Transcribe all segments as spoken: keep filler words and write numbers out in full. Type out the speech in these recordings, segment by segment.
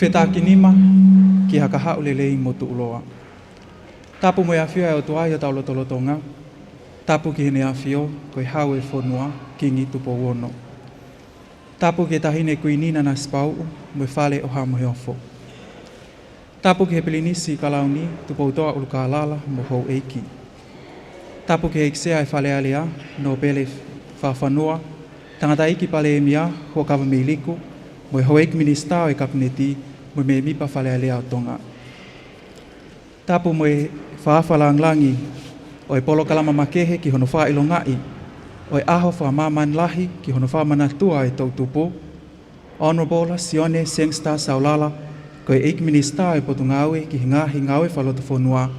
Fetākinima ki ha kahaʻu lelei mo tuʻuloa. Tapu mo e ʻafio ʻa e ʻOtua ʻi hotau lotolotonga. Tapu ki Heʻene ʻAfio, ko e Hau ʻo e fonua, Kingi Tupou Ono. Tapu ki he Taʻahine Kuini Nanasipauʻu, mo e Fale ʻo Haʻa Moheofo. Tapu ki he Pilinisi Kalauni, Tupoutoʻa ʻUlukālala, mo houʻeiki. Tapu ki he ʻEiki Sea ʻo e Fale Alea, Nōpele Fakafanua, Tangataʻeiki Palēmia, Huʻakavameiliku, mo e houʻeiki Minisitā ʻo e Kapineti, mo e mēmipa Fale Alea ʻo Tonga. Tapu mo e fakaafe lāngilangi ʻo e polokalama makehe ki hono fakaʻilongaʻi ʻo e ʻaho fakamāmani lahi ki hono fakamanatua ʻo e toʻutupu, Honourable Sione Sangster Saulala, ko e ʻEiki Minisitā ʻo e Potungāue ki he Ngaahi Ngāue Fakalotofonua,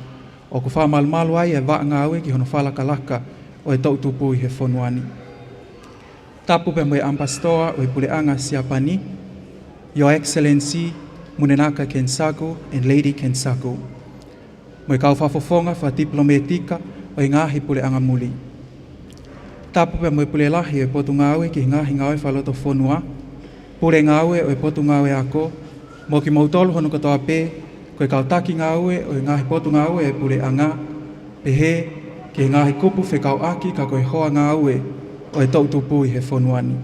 ʻoku fakamalumalu ai e vaʻa ngāue ki hono fakalakalaka ʻo e toʻutupu ʻi he fonua ni. Tapu pea mo e ʻAmipasitoa ʻo e Puleʻanga Siapani, Your Excellency Munenaka Kensaku and Lady Kensaku, mo e kau fakafofonga fakatipilōmētika ʻo e ngaahi puleʻanga muli. Tapu pea mo e Pule Lahi ʻo e Potungāue ki he Ngaahi Ngāue Fakalotofonua, Pule Ngāue ʻo e Potungāue Ako, mo kimoutolu hono kotoa pē, ko e kau taki ngāue ʻo e ngaahi potungāue ʻo e puleʻanga, pehē ki he ngaahi kupu fekauʻaki ka ko e hoa ngāue ʻo e toʻutupu ʻi he fonua ni.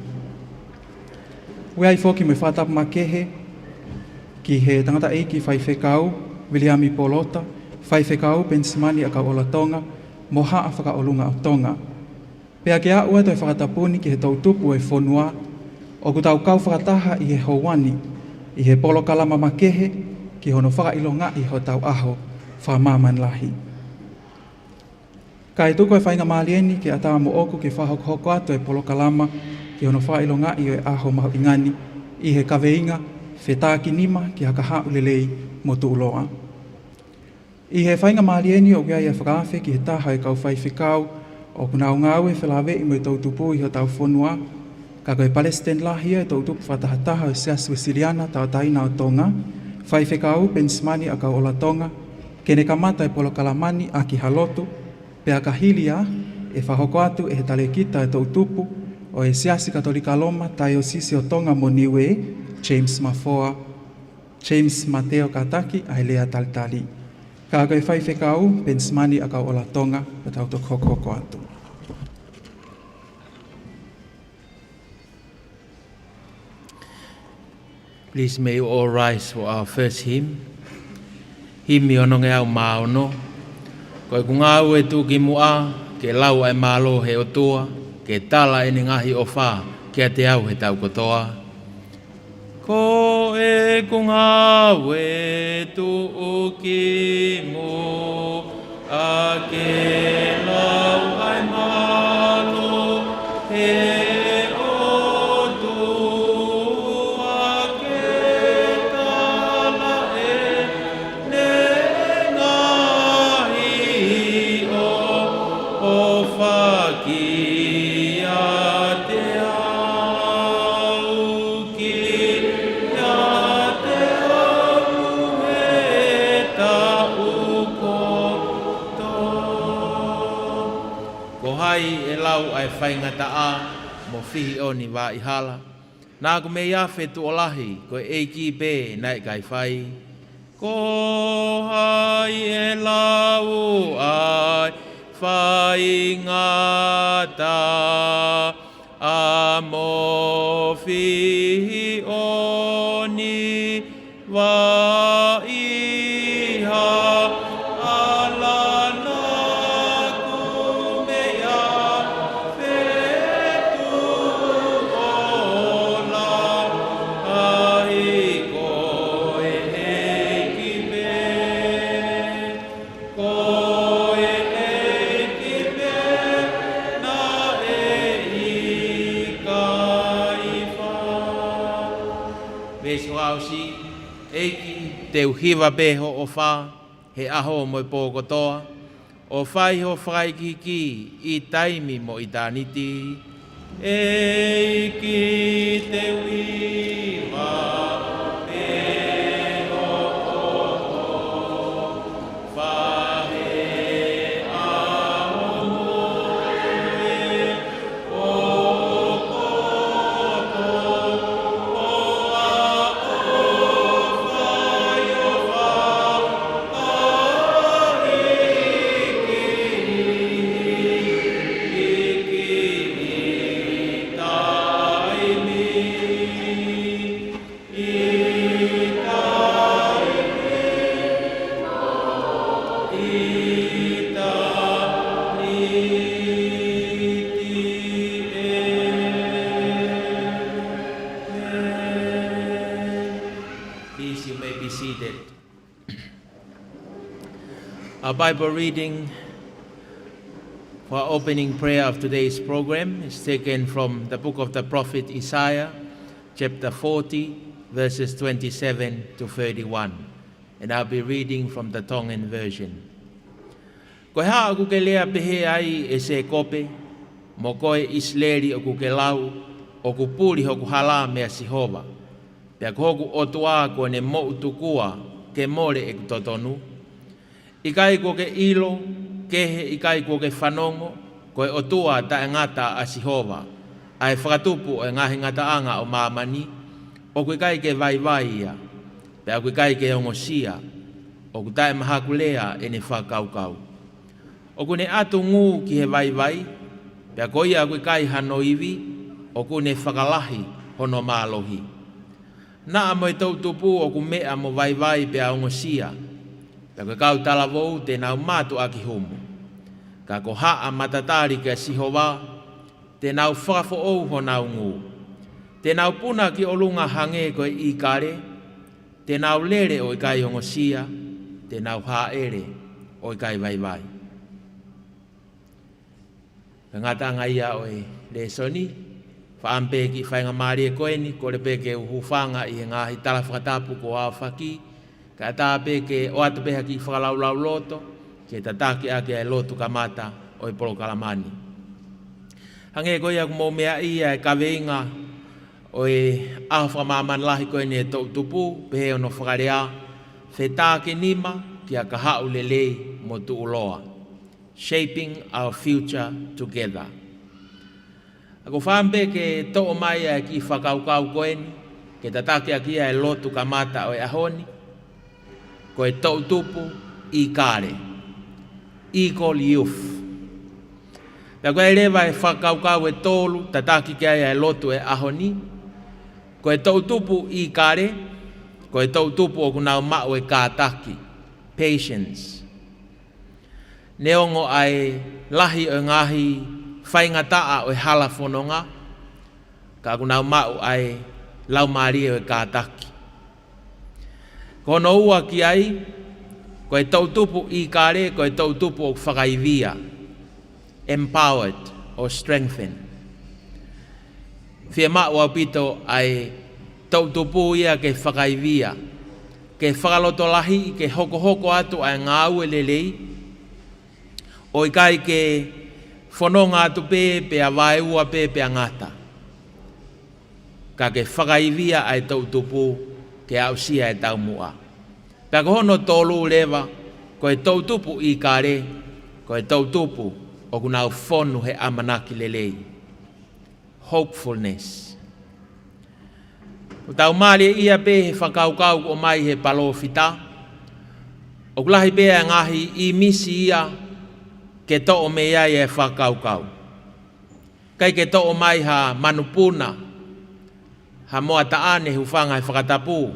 ʻOku ʻi ai foki mo e fakatapu makehe ki he Tangataʻeiki Faifekau Viliami Polota, Faifekau Penisimani ʻAkauʻola Tonga, mo Haʻa Fakaʻolunga ʻo Tonga. Pea ke aʻu atu e fakatapu ni ki he toʻutupu ʻo e fonua, ʻoku tau kau fakataha ʻi he houa ni ʻi he polokalama makehe ki hono fakaʻilongaʻi hotau ʻaho fakamāmani lahi. Kae tuku e faingamālie ni ke ʻatā moʻoku ke fakahokohoko atu e polokalama ki hono fakaʻilongaʻi ʻo e ʻaho mahuʻinga ni ʻi he kaveinga Fetākinima ki ha kahaʻu lelei mo tuʻuloa. ʻI he faingamālie ni ʻoku ʻi ai e fakaafe ki he taha ʻo e kau faifekau ʻoku nau ngāue felāveʻi mo e toʻutupu ʻi hotau fonua, ka ko e Palesiteni Lahi ʻo e Toʻutupu Fakatahataha ʻo e Siasi Uēsiliana Tauʻatāina ʻo Tonga, Faifekau Penisimani ʻAkauʻola Tonga, ke ne kamata e polokalama ni ʻaki ha lotu, pea ka hili ā, ʻe fakahoko atu ʻe he talēkita ʻo e toʻutupu ʻo e Siasi Katolika Loma Taiosisi ʻo Tonga mo Niuē, James Mafoa, James Mateo Kataki, ʻa e lea talitali. Ka ko e Faifekau Penisimani ʻAkauʻola Tonga, pea tau toki hokohoko atu. Please may you all rise for our first hymn. Himi onongeau mā ono. Ko ʻeku ngāue tuʻukimuʻa, ke lau ʻa e mālō he ʻOtua, ke tala ʻene ngaahi ʻofa kiate au he taʻu kotoa. Ko ʻeku ngāue tuʻukimuʻa, ke lau ʻa e mālō he ʻOtua, ke tala ʻene ngaahi ʻofa kiate au, kiate au he taʻu kotoa. Ko hai ʻe lau ʻa e faingataʻa mo fihi ʻo ni vaʻihala? Naʻa ku mei afe tuʻo lahi, ko e ʻEiki pē naʻe ʻikai fai. Ko hai ʻe lau ʻa e faingataʻa mo fihi ʻo ni vaʻihala? te u hiva pē ho ʻofa he ʻaho mo e pō kotoa, ʻo fai ho fakaikiiki ʻi taimi mo ʻitāniti. ʻEiki, te u hiva pē ho ʻofa he ʻaho mo e pō kotoa. Please, you may be seated. Our Bible reading for our opening prayer of today's program is taken from the book of the prophet Isaiah, chapter forty, verses twenty-seven to thirty-one. And I'll be reading from the Tongan version. Ko e hā ʻoku ke lea pehē ai, ʻe Sēkope, mo koe ʻIsileli, ʻoku ke lau, ʻOku puli hoku hala meia Sihova, pea ko hoku ʻOtua kuo ne moʻu tukua ke mole ʻeku totonu? ʻIkai kuo ke ʻilo, kehe ʻikai kuo ke fanongo, ko e ʻOtua taʻengata ʻa Sihova, ʻa e Fakatupu ʻo e ngaahi ngataʻanga ʻo māmani? ʻOku ʻikai ke vaivai ia, pea ʻoku ʻikai ke ongosia, ʻoku taʻemahakulea ʻene fakakaukau. ʻOku ne ʻatu ngū ki he vaivai, pea ko ia ʻoku ʻikai hano ivi, ʻoku ne fakalahi hono mālohi. Naʻa mo e toʻutupu ʻoku meʻa mo vaivai pea ongosia, pea ko e kau talavou te nau mātuʻaki humu. Ka ko haʻa matatali kia Sihova, te nau fakafoʻou honau ngū. Te nau puna ki ʻolunga hangē ko e ʻīkale, te nau lele ʻo ʻikai ongosia, te nau hāʻele ʻo ʻikai vaivai. Ko e ngataʻanga ia ʻo e lēsoni. Fakaʻamu pē kiʻi faingamālie ko eni, kole pē ke u hūfanga ʻi he ngaahi tala fakatapu kuo aofaki, kae ʻatā pē ke ʻoatu pē ha kiʻi fakalaulauloto, ke tataki ʻaki ʻa e lotu kamata ʻo e polokalama ni. Hangē ko ia ʻoku mou meaʻi ʻa e kaveinga ʻo e ʻaho fakamāmani lahi ko eni ʻa e toʻutupu, pehē hono fakalea, Fetākinima kia Kahaʻu Lelei mo Tuʻuloa. Shaping our future together. ʻOku ou fakaʻamu pē ke toʻo mai ʻa e kiʻi fakakaukau ko eni, ke tataki ʻaki ʻa e lotu kamata ʻo e ʻaho ni. Ko e toʻutupu ʻīkale, eagle youth. Pea ko e leva e fakakaukau ʻe tolu tataki ki ai ʻa e lotu ʻo e ʻaho ni. Ko e toʻutupu ʻīkale, ko e toʻutupu ʻoku nau maʻu e kātaki, patience. Neongo ʻa e lahi ʻo e ngaahi faingataʻa ʻo e hala fononga, ka ʻoku nau maʻu ʻa e laumālie ʻo e kātaki. Ko hono ua ki ai, ko e toʻutupu ʻīkale, ko e toʻutupu ʻoku fakaivia, empowered or strengthened. Fiemaʻu ʻaupito ʻa e toʻutupu ia ke fakaivia, ke fakalotolahiʻi, ke hokohoko atu ʻa e ngāue lelei, ʻo ʻikai ke fononga atu pē, pea vaeua pē, pea ngata. Ka ke fakaivia ʻa e toʻutupu ke aʻusia e taumuʻa. Pea ko hono tolu leva, ko e toʻutupu ʻīkale, ko e toʻutupu ʻoku nau fonu he ʻamanaki lelei. Hopefulness. ʻOku tau mālieʻia pē he fakakaukau ʻoku ʻomai he palōfita. ʻOku lahi pē ʻa e ngaahi ʻīmisi ia ke toʻo mei ai e fakakaukau. ʻIkai ke toʻo mai ha manupuna, ha moa taʻane, hūfanga he fakatapu.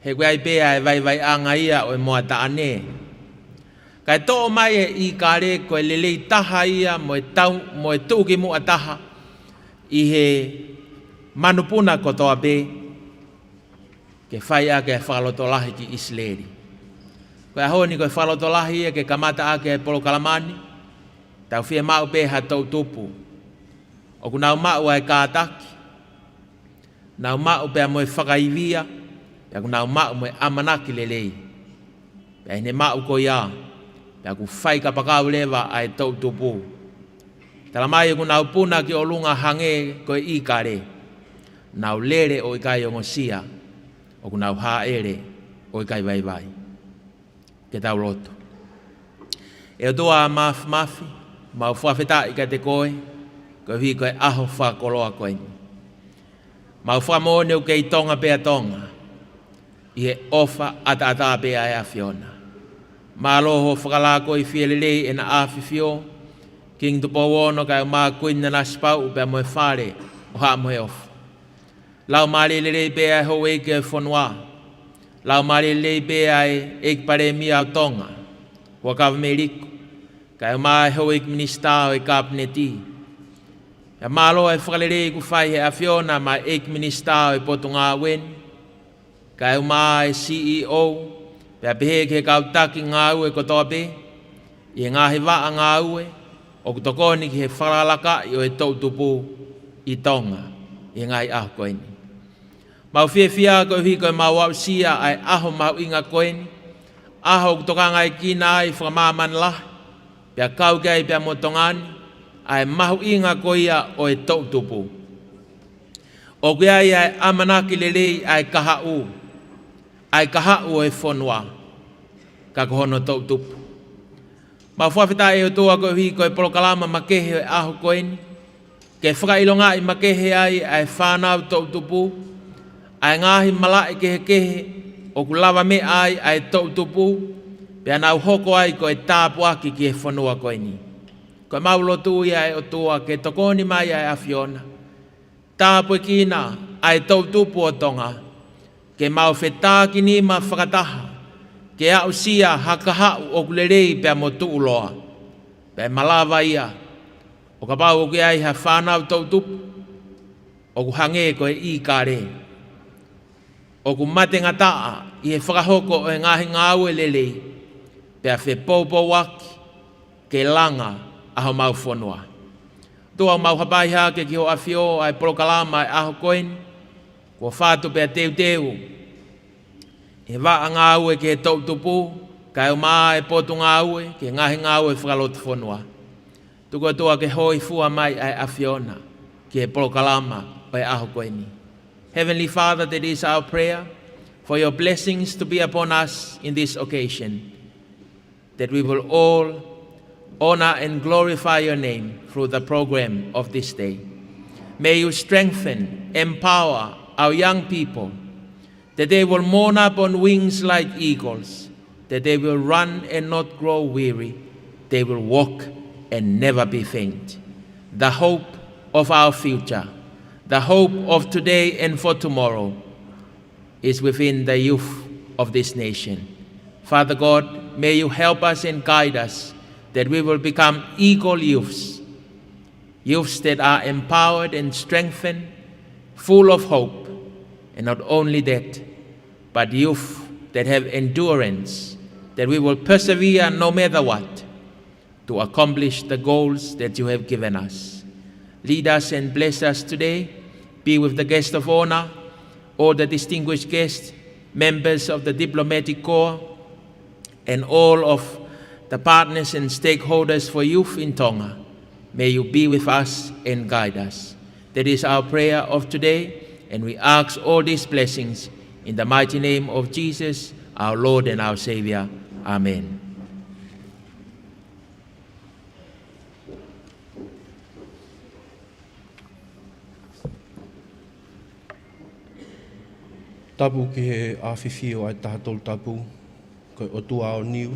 He ʻoku ʻi ai pē ʻa e vaivaiʻanga ia ʻo e moa taʻane. Kae toʻo mai e ʻīkale ko e lelei taha ia mo e tau, mo e tuʻukimuʻa taha ʻi he manupuna kotoa pē, ke fai ʻaki e fakalotolahi ki ʻIsileli. Ko e ʻaho ni ko e fakalotolahi ia ke kamata ʻaki e polokalama ni, tau fiemaʻu pē ha toʻutupu ʻoku nau maʻu ʻa e kātaki, nau maʻu pea mo e fakaivia, Pea ʻoku nau maʻu mo e ʻamanaki lelei. Pea ʻi heʻene maʻu ko ia, pea ʻoku fai kapakau leva ʻa e toʻutupu. Talamai ʻoku nau puna ki ʻolunga hangē ko e ʻīkale. Nau lele ʻo ʻikai ongosia, ʻoku nau hāʻele ʻo ʻikai vaivai. Ke tau lotu. ʻE ʻOtua Māfimafi, mau fakafetaʻi kiate koe, koeʻuhi ko e ʻaho fakakoloa ko eni. Mau fakamoʻoni ʻoku kei Tonga pē ʻa Tonga, ʻi he ʻofa ʻataʻatā pē ʻa e ʻAfiona. Mālō hoʻo fakalakoi fie lelei ʻEna ʻAfifio, Kingi Tupou Ono kae ʻumaʻā Kuini Nanasipauʻu pea mo e Fale ʻo Haʻa Moheofo. Laumālie lelei pē ʻa e houʻeiki ʻo e fonua. Laumālie lelei pē ʻa e ʻEiki Palēmia ʻo Tonga, Huʻakavameiliku, kae ʻumaʻā e houʻeiki minisitā ʻo e Kapineti. Pea mālō e fakalelei kuo fai ʻe he ʻAfiona maʻa e ʻEiki Minisitā ʻo e Potungāue ni, kae ʻumaʻā e C E O, pea pehē ki he kau taki ngāue kotoa pē, ʻi he ngaahi vaʻa ngāue ʻoku tokoni ki he fakalakalakaʻi ʻo e toʻutupu ʻi Tonga ʻi he ngaahi ʻaho ko eni. Mau fiefia koeʻuhi ko ʻemau aʻusia ʻa e ʻaho mahuʻinga ko eni, ʻaho ʻoku tokangaekina ai fakamāmani lahi, pea kau ki ai pea mo Tonga ni, ʻa e mahuʻinga ko ia ʻo e toʻutupu. ʻOku ʻi ai ʻa e ʻamanaki lelei ʻa e kahaʻu, ʻa e kahaʻu ʻo e fonua, ka ko hono toʻutupu. Mau fakafetaʻi ʻe ʻOtua koeʻuhi ko e polokalama makehe ʻo e ʻaho ko eni, ke fakaʻilongaʻi makehe ai ʻa e fānau toʻutupu, ʻa e ngaahi malaʻe kehekehe ʻoku lavameʻa ai ʻa e toʻutupu, pea nau hoko ai ko e tāpuaki ki he fonua ko eni. Ko ʻemau lotu ia ʻe ʻOtua ke tokoni mai ʻa e ʻAfiona. Tāpuekina ʻa e toʻutupu ʻo Tonga, ke mau fetākinima fakataha, ke aʻusia ha kahaʻu ʻoku lelei pea mo tuʻuloa. Pea ʻe malava ia, ʻo kapau ʻoku ʻi ai ha fānau toʻutupu ʻoku hangē ko e ʻīkale, ʻoku matengataʻa ʻi he fakahoko ʻo e ngaahi ngāue lelei, pea fepoupouaki ke langa ʻa homau fonua. ʻOtua, mau hapai hake ki hoʻo ʻAfio ʻa e polokalama ʻa e ʻaho ko eni, kuo fatu pea teuteu ʻe he vaʻa ngāue ki he toʻutupu, kae ʻumaʻā e potungāue ki he ngaahi ngāue fakalotofonua. Tuku ʻOtua ke hōifua mai ʻa e ʻAfiona ki he polokalama ʻo e ʻaho ko eni. Heavenly Father, that is our prayer, for your blessings to be upon us in this occasion, that we will all honor and glorify your name through the program of this day. May you strengthen, empower our young people, that they will mount up on wings like eagles, that they will run and not grow weary, they will walk and never be faint. The hope of our future, the hope of today and for tomorrow, is within the youth of this nation. Father God, may you help us and guide us that we will become eagle youths, youths that are empowered and strengthened, full of hope, and not only that, but youth that have endurance, that we will persevere no matter what, to accomplish the goals that you have given us. Lead us and bless us today. Be with the guest of honor, all the distinguished guests, members of the diplomatic corps, and all of the partners and stakeholders for youth in Tonga. May you be with us and guide us. That is our prayer of today, and we ask all these blessings in the mighty name of Jesus, our Lord and our Savior. Amen. Tapu ki he ʻAfifio ʻa e Taha Tolu Tapu, ko e ʻOtua ʻo Niu,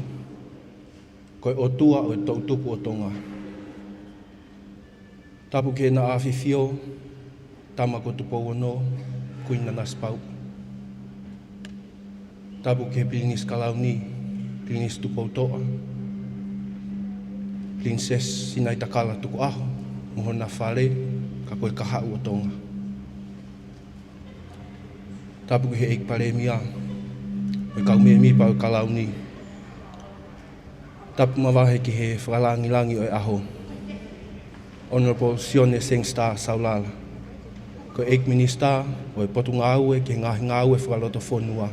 ko e ʻOtua ʻo e toʻutupu ʻo Tonga. Tapu ki heʻena ʻAfifio, Tama ko Tupou Ono, Kuini Nanasipauʻu. Tapu ki he Pilinisi Kalauni, Pilinisi Tupoutoʻa, Pilinisesi Sinaitakala Tukuʻaho, mo hona fale, ka ko e kahaʻu ʻo Tonga. Tapu ki he ʻEiki Palēmia, mo e kau mēmipa ʻo e Kalauni. Tapu mavahe ki he fakalāngilangi ʻo e ʻaho, Honourable Sione Sangster Saulala, ʻEiki Minisitā ʻo e Potungāue ki he Ngaahi Ngāue Fakalotofonua.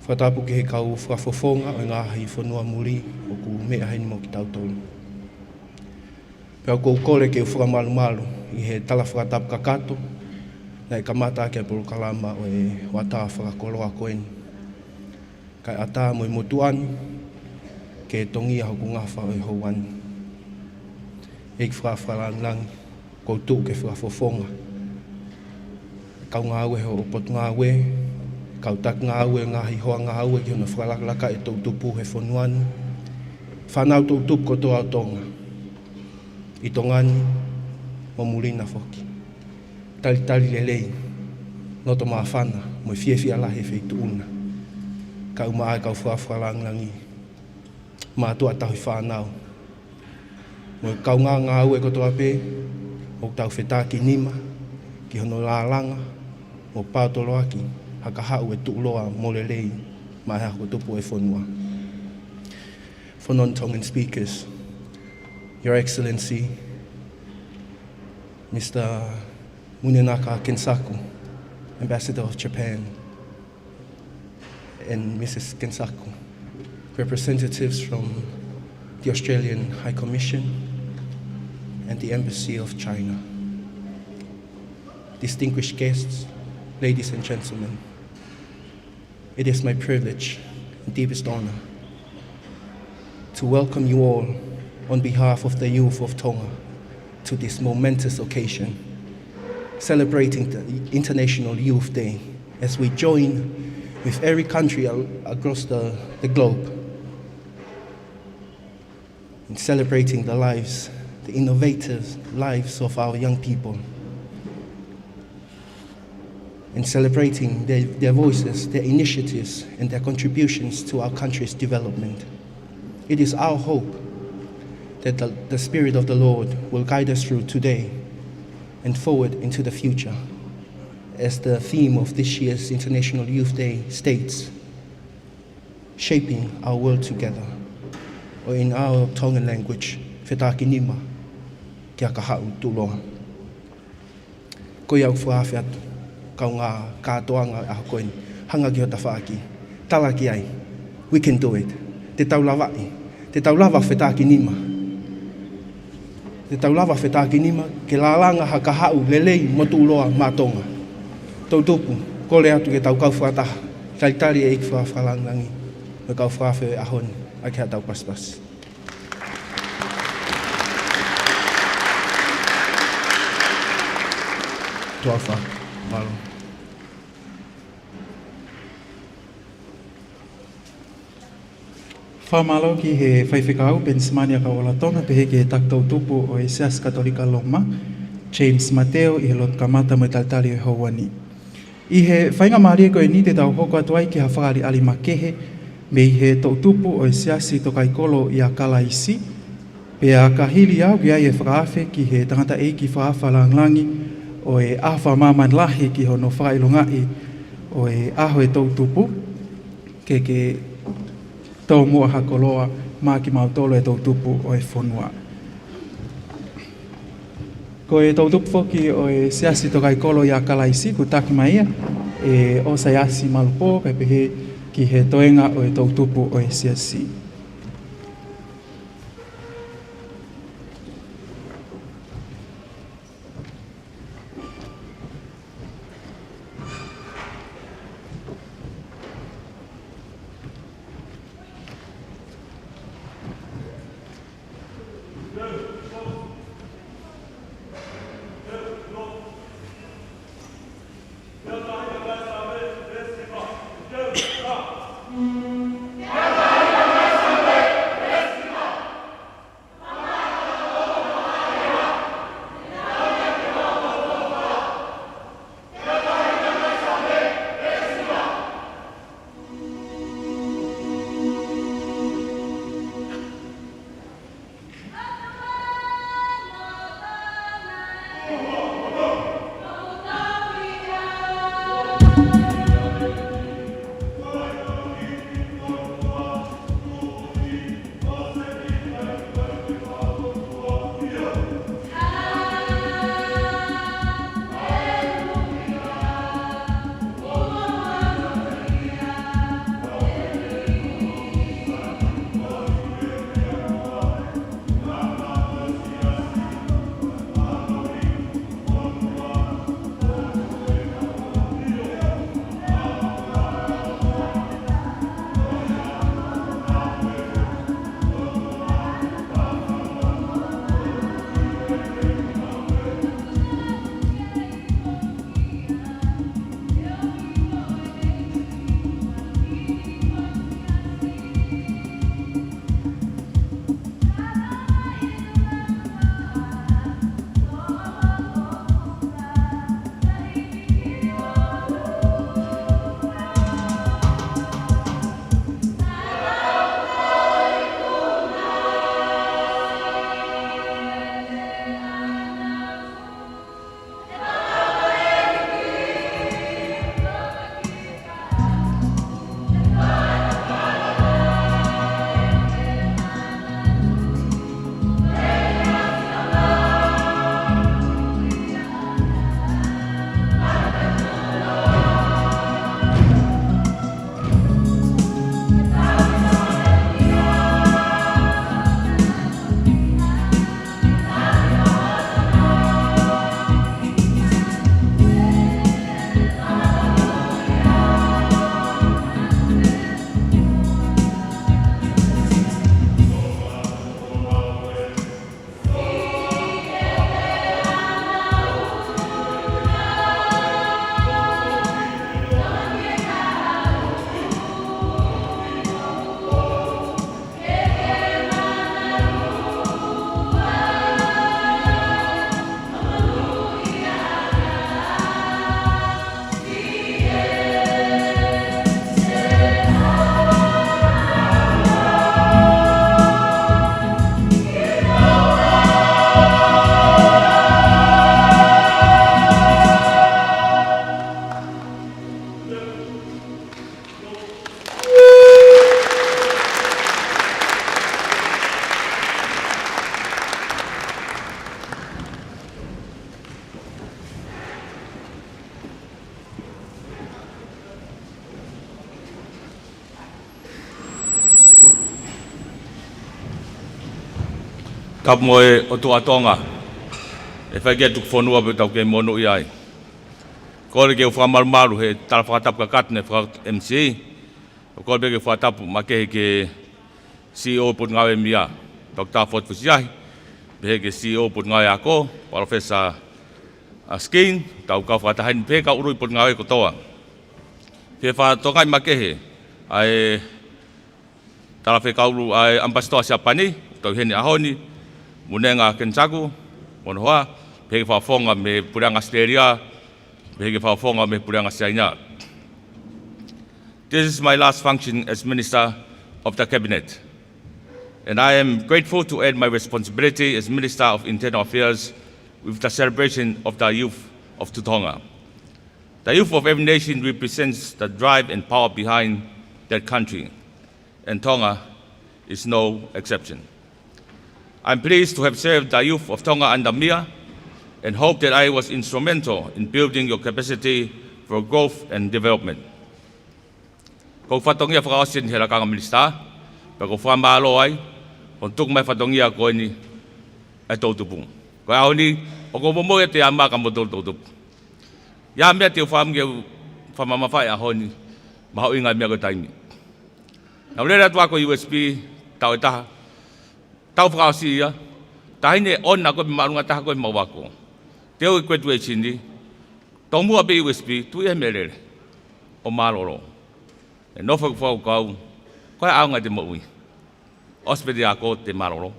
Fakatapu ki he kau fakafofonga ʻo e ngaahi fonua muli ʻoku meʻa heni mo kitautolu. Pea ʻoku ou kole ke u fakamalumalu ʻi he tala fakatapu kakato naʻe kamata ʻaki e polokalama ʻo e hoʻatā fakakoloa ko eni. Kae ʻatā mo e motuʻa ni ke tongia hoku ngafa ʻo e houa ni. ʻEiki Fakafakalāngilangi, ʻoku ou tuʻu ke fakafofonga kau ngāue hoʻo Potungāue, kau taki ngāue, ngaahi hoa ngāue ki hono fakalakalaka e toʻutupu he fonua ni, fānau toʻutupu kotoa ʻo Tonga, ʻi Tonga ni mo muli na foki. Talitali lelei, loto māfana mo e fiefia lahi he feituʻu na. Kae ʻumaʻā e kau Fakafakalāngilangi, mātuʻa tauhi fānau, mo e kaungā ngāue kotoa pē ʻoku tau fetākinima ki hono lālanga mo paotoloaki ha kahaʻu ʻe tuʻuloa mo lelei maʻa e Ako Tupu ʻo e fonua. For non-Tongan speakers, Your Excellency, Mister Munenaka Kensaku, Ambassador of Japan, and Missus Kensaku, representatives from the Australian High Commission and the Embassy of China. Distinguished guests, ladies and gentlemen, it is my privilege and deepest honor to welcome you all on behalf of the youth of Tonga to this momentous occasion, celebrating the International Youth Day, as we join with every country al-, across the, the globe in celebrating the lives, the innovative lives of our young people, in celebrating their, their voices, their initiatives, and their contributions to our country's development. It is our hope that the, the Spirit of the Lord will guide us through today and forward into the future, as the theme of this year's International Youth Day states, Shaping Our World Together, or in our Tongan language, Fetākinima ki ha kahaʻu tuʻuloa. Ko ia ʻoku fakaafe atu, kaungā kātoanga ʻo e ʻaho ko eni, hanga ki ho tafaʻaki, tala ki ai, we can do it. Te tau lavaʻi, te tau lava fetākinima. Te tau lava fetākinima ke lālanga ha kahaʻu lelei mo tuʻuloa maʻa Tonga. Toʻutupu, kole atu ke tau kau fakataha, talitali e ʻEiki Fakafakalāngilangi mo e kau fakaafe ʻo e ʻaho ni, ʻaki haʻatau pasipasi. Tuʻa ʻofa, mālō. Fakamālō ki he Faifekau Penisimani ʻAkauʻola Tonga, pehē ki he Taki Toʻutupu ʻo e Siasi Katolika Loma, James Mateo, ʻi he lotu kamata mo e talitali ʻo e houa ni. ʻI he faingamālie ko eni te tau hoko atu ai ki ha fakaʻaliʻali makehe mei he Toʻutupu ʻo e Siasi Tokaikolo ʻia Kalaisi, pea ka hili au ki ai e fakaafe ki he tangataʻeiki Fakafakalāngilangi ʻo e ʻAho Fakamāmani Lahi ki hono fakaʻilongaʻi ʻo e ʻaho e toʻutupu, ke ke tōmuʻa ha koloa maʻa kimautolu e toʻutupu ʻo e fonua. Ko e toʻutupu foki ʻo e Siasi Tokaikolo ʻia Kalaisi, kuo taki mai ia ʻe ʻOsaiasi Malupō, kae pehē ki he toenga ʻo e toʻutupu ʻo e Siasi. Tapu mo e ʻOtua ʻa Tonga. ʻE fai ke tuku fonua pea tau kei monūʻia ai. Kole ke u fakamalumalu he tala fakatapu kakato ne faka-M C. ʻOku ou kole pē ke fakatapu makehe ki he C E O Potungāue Mia, Doctor Ford Fusiahi, pehē ki he C E O Potungāue Ako, Palōfesa, ʻa, Skeen, tau kau fakataha ni pehē ki he kau ʻuluʻi potungāue kotoa. Pea fakatokangaʻi makehe ʻa e talafekau ʻa e ʻAmipasitoa Siapani, tau ʻi heni he ʻaho ni, Munenga Kensaku Monohoa, pehē ki he fakafofonga mei he Puleʻanga ʻAositelēlia, pehē ki he fakafofonga mei he Puleʻanga Siaina. This is my last function as Minister of the Cabinet, and I am grateful to end my responsibility as Minister of Internal Affairs with the celebration of the youth of Tonga. The youth of every nation represents the drive and power behind that country, and Tonga is no exception. I'm pleased to have served the youth of Tonga under Mia and hope that I was instrumental in building your capacity for growth and development. Ko e fatongia fakaʻosi eni he lakanga minisitā, pea ʻoku ou fakamālō ai, ʻo tuku mai fatongia ko eni ʻe he toʻutupu. Ko e ʻaho ni, ʻoku ou momoʻi atu e ʻamanaki mo e toʻutupu. ʻI ai e meʻa te u fakaʻamu ke u fakamamafaʻi he ʻaho ni, mahuʻinga e meʻa ko e taimi. Naʻa ku lele atu au ko e U S P, taʻu ʻe taha, taʻu fakaʻosi ia, taʻahine ʻona ko e māʻolunga taha ko e mau ako. Te u ʻi he graduation ni, tomuʻa pē U S P, tuʻu ʻi he meʻalele ʻo mālōlō. ʻE nofo ʻeku fakakaukau, ko e ʻaonga ʻete moʻui. ʻOsi pē te ako te mālōlō.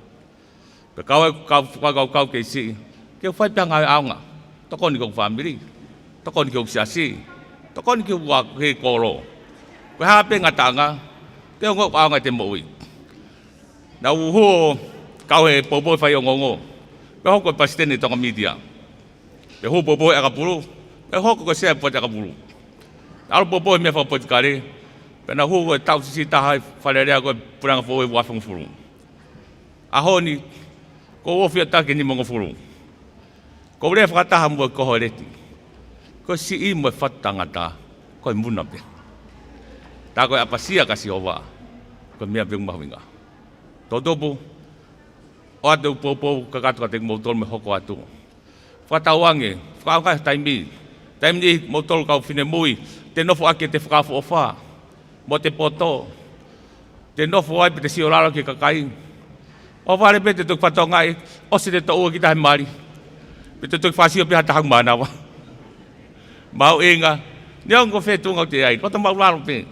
Pea kau ai, kau, kau, kau, kau kei siʻi, ke u fai pē ha ngāue ʻaonga. Tokoni ki hoku fāmili. Tokoni ki hoku siasi. Tokoni ki hoku ako, ki he kolo. Ko e hā pē ngataʻanga, ke ongoʻi ʻaonga ʻete moʻui. Naʻa ku hū ʻo kau he poupou fai ongoongo. Pea hoko ko e palesiteni Tonga Media. Pea hū poupou he ʻakapulu. Pea hoko ko e sea e poate ʻakapulu. ʻAlu poupou he meʻa fakapolitikale. Pea naʻa ku hū ko e taʻu siʻisiʻi taha he Fale Alea ko e puleʻanga foʻou he uofulu. ʻAho ni, ʻoku ou ofi atu ki he nimangofulu. ʻOku ou lea fakataha mo e koholeti. Ko e siʻi mo e fatu tangata, ko e muna pē. Tā ko e ʻapasia kia Sihova, ko e meʻa pē ʻoku mahuʻinga. Toʻutupu, ʻoatu e poupou kakato kiate kimoutolu mo e hoko atu. Fakatauange, fakaʻaongaʻi e taimi. Taimi ni kimoutolu kau finemui, te nofo ʻaki ʻete fakaʻofoʻofa mo ʻete poto. Te nofo ai pē te sio lalo ki he kakai. ʻOhovale pē te toki fakatokangaʻi, ʻosi ʻete toʻu kita he mali. Pea te toki fakasio pē ha taha ʻoku mānava. Mahuʻinga, neongo ko fē tuʻunga ʻoku te ʻi ai, loto māʻulalo pē.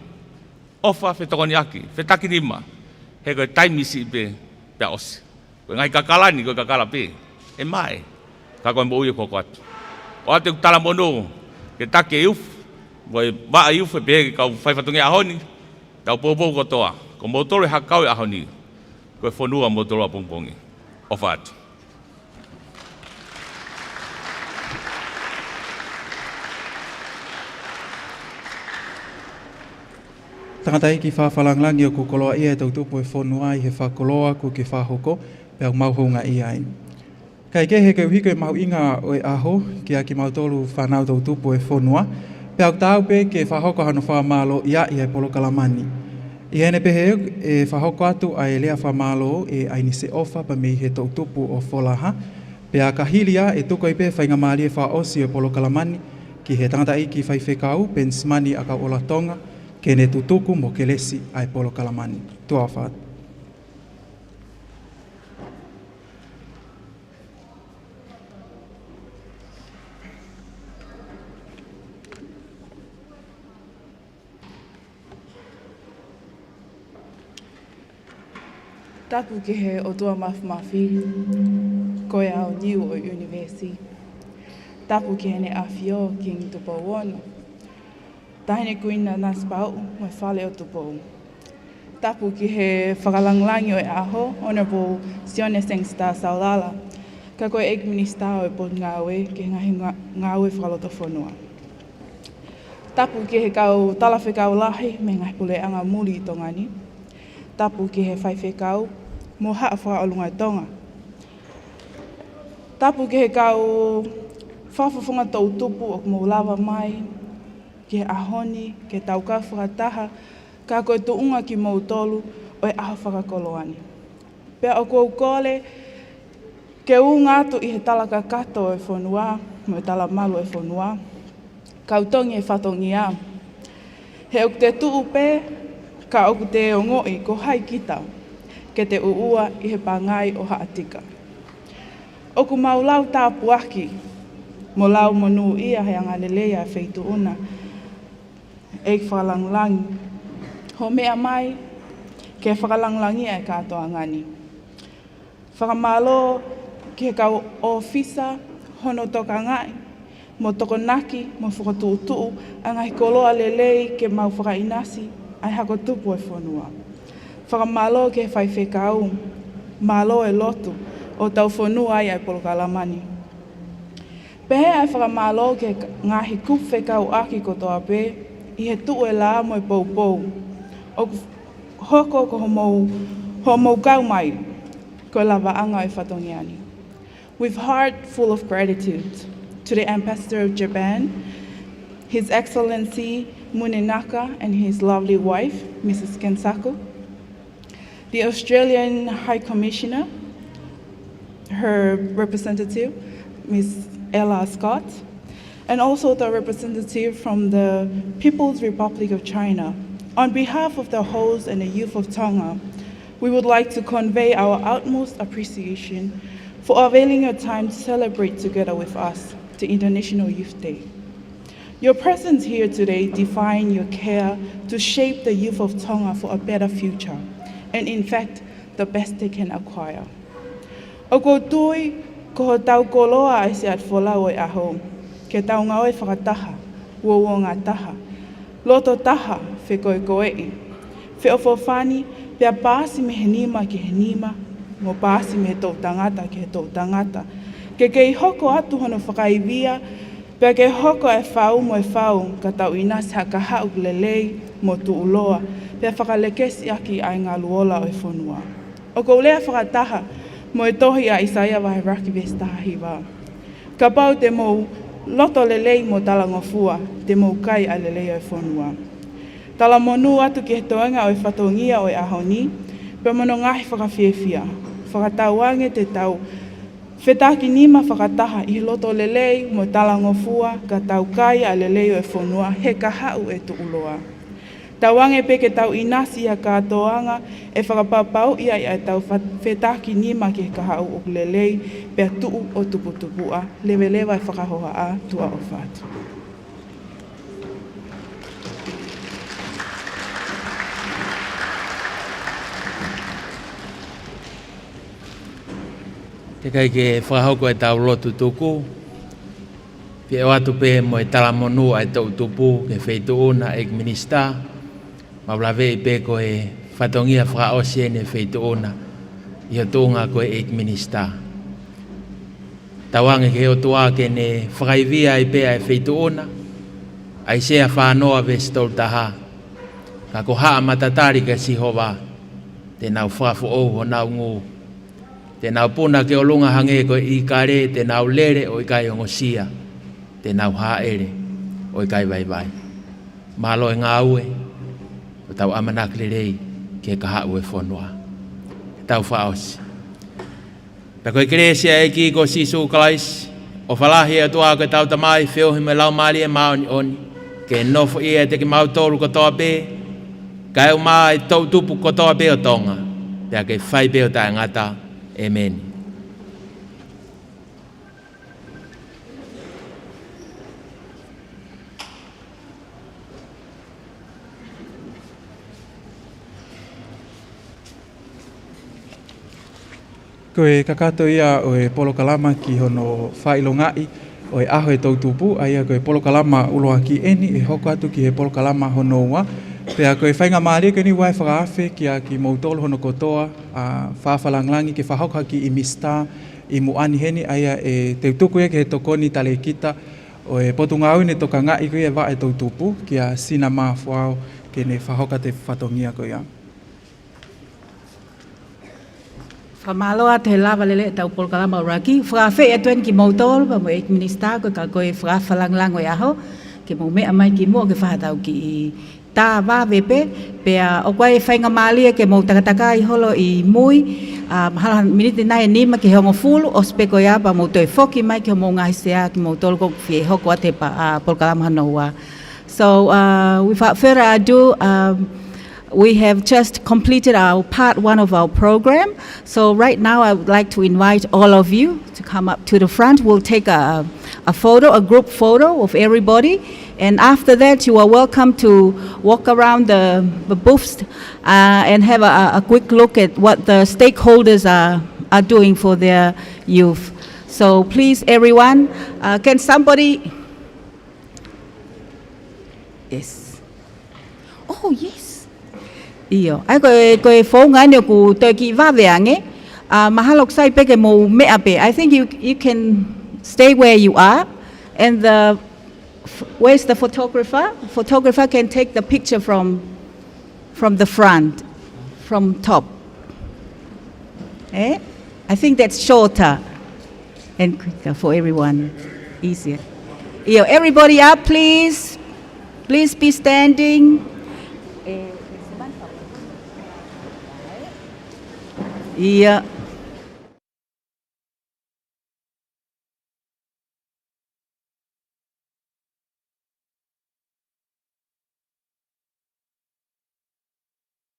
ʻOfa, fetokoniʻaki, fetakinima. He ko e taimi siʻi pē, pea ʻosi. Ko e ngaahi kakala ni, ko e kakala pē. ʻE mae. Ka ko e moʻui ʻoku hoko atu. ʻOatu ʻeku talamonū, ke taki e youth, mo e vaʻa youth ʻe pehē ki he kau fai fatongia ʻaho ni, tau poupou kotoa, ko moutolu e hakau e ʻaho ni, ko e fonua moutolu ʻapongipongi. ʻOfa atu. Tangataʻeiki fakalangilangi, ʻoku koloaʻia e toʻutupu e fonua ʻi he fakakoloa kuo ke fakahoko, pea ʻoku mau houngaʻia ai. Kae kehe, koeʻuhi ko e mahuʻinga ʻo e ʻaho kiate kimautolu fānau toʻutupu e fonua, pea ʻoku taau pē ke fakahoko hano fakamālōʻia ʻi he polokalama ni. ʻI heʻene pehē, ʻe fakahoko atu ʻa e lea fakamālō ʻe ʻAinise ʻOfa pea mei he toʻutupu ʻo Folaha, pea ka hili ia ʻe tuku ai pē faingamālie fakaʻosi ʻo e polokalama ni ki he tangataʻeiki faifekau Penisimani ʻAkauʻola Tonga, ke ne tutuku mo kelesi ʻa e polokalama ni. Tuʻa ʻofa atu. Tapu ki he ʻOtua Māfimafi, ko e ʻAoniu ʻo e ʻunivēsi. Tapu ki Heʻene ʻAfio, Kingi Tupou Ono. Taʻahine Kuini Nanasipauʻu, mo e Fale ʻo Tupou. Tapu ki he fakalangilangi ʻo e ʻaho, Honourable Sione Sangster Saulala, ka ko e ʻEiki Minisitā ʻo e Potungāue ki he ngaahi ngā-, ngāue fakalotofonua. Tapu ki he kau talafekau lahi mei he ngaahi puleʻanga muli ʻi Tonga ni. Tapu ki he faifekau mo haʻa fakaʻolunga ʻo Tonga. Tapu ki he kau fakafofonga toʻutupu ʻoku mou lava mai ki he ʻaho ni, ke tau kau fakataha, ka ko e tuʻunga kimoutolu ʻo e ʻaho fakakoloa ni. Pea ʻoku ou kole Ke unga atu ʻi he tala kakato ʻo e fonua, mo e tala malu ʻo e fonua, kau tongi e fatongia. He ʻoku te tuʻu pē, ka ʻoku te ongoʻi ko hai kita, ke te ʻuʻua ʻi he pangai ʻo Haʻatika. ʻOku mau lau tāpuaki, mo lau monūʻia he angalelei ʻa e feituʻu na, ʻEiki Fakalangilangi, hoʻo meʻa mai, ke fakalangilangiʻi ʻa e kātoanga ni. Fakamālō ki he kau ʻōfisa hono tokangaʻi, mo tokonaki, mo fokotuʻutuʻu ʻa e ngaahi koloa lelei ke mau fakaʻinasi ʻa e hako tupu ʻo e fonua. Fakamālō ki he faifekau, mālō e lotu ʻo tau fonua ai ʻa e polokalama ni. Pehē ʻa e fakamālō ki he ngaahi kupu fekauʻaki kotoa pē ʻi he tuʻu e lā mo e poupou. ʻOku hoko ko hoʻomou, hoʻomou kau mai, ko e lavaʻanga ʻo e fatongia ni. With heart full of gratitude to the Ambassador of Japan, His Excellency Munenaka, and his lovely wife, Missus Kensaku, the Australian High Commissioner, her representative, Miss Ella Scott, and also the representative from the People's Republic of China. On behalf of the host and the youth of Tonga, we would like to convey our utmost appreciation for availing your time to celebrate together with us the International Youth Day. Your presence here today defines your care to shape the youth of Tonga for a better future, and in fact, the best they can acquire. ʻOku ou tui ko hotau koloa ʻa e siʻi ʻalu folau ʻo e ʻaho, ke tau ngāue fakataha, uouongataha, loto taha, fekoekoeʻi, feʻofoʻofani, pea paasi mei he nima ki he nima, mo paasi mei he toʻutangata ki he toʻutangata. Ke kei hoko atu hono fakaivia, pea ke hoko e fau mo e fau, ka tau ʻinasi ha kahaʻu lelei mo tuʻuloa, pea fakalekesi ʻaki ʻa e ngaluola ʻo e fonua. ʻOku ou lea fakataha mo e tohi ʻa ʻAisea vahe ʻuluaki veesi taha hiva. Kapau te mou loto lelei mo talangofua, te mou kai ʻa e lelei ʻo e fonua. Talamonū atu ki he toenga ʻo e fatongia ʻo e ʻaho ni, pea mo hono ngaahi fakafiefia. Fakatauange te tau fetakinima fakataha ʻi he loto lelei mo talangofua ka tau kai ʻa e lelei ʻo e fonua he kahaʻu ʻe tuʻuloa. Tauange pē ke tau ʻinasi ʻi ha kātoanga ʻe fakapapauʻi ai ʻa ʻetau fa-, fetakinima ki he kahaʻu ʻoku lelei pea tuʻu ʻo tuputupuʻa, leveleva e fakahohaʻa, tuʻa ʻofa atu. Teʻeki ai ke fakahoko ʻetau lotu tuku, fie ʻoatu pē mo e talamonū ʻa e toʻutupu ki he feituʻu na, ʻEiki Minisitā, mau laveʻi pē ko e fatongia fakaʻosi eni e feituʻu na, ʻi ho tuʻunga ko e ʻEiki Minisitā. Tauange ki he ʻOtua ke ne fakaivia ai pē ʻa e feituʻu na, ʻAisea fā noa veesi tolu taha. Ka ko haʻa matatali kia Sihova, te nau fakafoʻou honau ngū. Te nau puna ki ʻolunga hangē ko e ʻīkale, te nau lele ʻo ʻikai ongosia, te nau hāʻele ʻo ʻikai vaivai. Mālō e ngāue, ʻo tau ʻamanaki lelei ki he kahaʻu e fonua. Ke tau fakaʻosi. Pea ko e kelesi ʻa e ʻEiki ko Sīsū Kalaisi, ʻofa lahi ʻa e ʻOtua ko ʻetau Tamai, feohi mo e Laumālie Māʻoniʻoni, ke nofoʻia ʻiate kimautolu kotoa pē, kae ʻumaʻā e toʻutupu kotoa pē ʻo Tonga, pea ke fai pē ʻo taʻengata. ʻĒmeni. Ko e kakato ia ʻo e polokalama ki hono fakaʻilongaʻi ʻo e ʻaho e toʻutupu, ʻa ia ko e polokalama ʻuluaki eni ʻe hoko atu ki he polokalama hono ua. Pea ko e faingamālie ko eni ʻoku ʻi ai e fakaafe kia kimoutolu hono kotoa, ʻa, fakalangilangi ke fakahoko ha kiʻi misitā ʻi muʻa ni heni, ʻa ia ʻe teutuku ia ki he tokoni talēkita ʻo e Potungāue ne tokangaʻi ko ia e vaʻe toʻutupu, kia Sina Mafuao, ke ne fakahoko atu e fatongia ko ia. Fakamālō atu he lava lelei ʻetau polokalama ʻuluaki. Fakaafeʻi atu eni kimoutolu, pea mo e ʻEiki Minisitā, ko e ka ko e fakalangilangi ʻo e ʻaho, ke mou meʻa mai ki muʻa ke fai haʻatau kiʻi tā vave pē, pea ʻoku ʻi ai e faingamālie ke mou takatakai holo ʻi mui, ʻa, mahalo miniti nai ʻe nima ki he hongofulu, ʻosi pē ko ia pea mou toe foki mai ki hoʻomou ngaahi sea kimoutolu, ʻoku fie hoko atu e pa-, ʻa, polokalama hono ua. So, uh, without further ado, um, we have just completed our part one of our program. So right now I would like to invite all of you to come up to the front. We'll take a, a photo, a group photo of everybody. And after that, you are welcome to walk around the, the booths, uh, and have a, a quick look at what the stakeholders are, are doing for their youth. So please, everyone, uh, can somebody... Yes. Oh, yes. ʻIo. ʻA ia ko e, ko e founga eni ʻoku toe kiʻi vave ange. ʻA, mahalo ʻoku sai pē ke mou meʻa pē. I think you, you can stay where you are. And the, f-, where's the photographer? Photographer can take the picture from, from the front, from top. Eh? I think that's shorter and quicker for everyone. Easier. ʻIo, everybody up, please. Please be standing. ʻIo.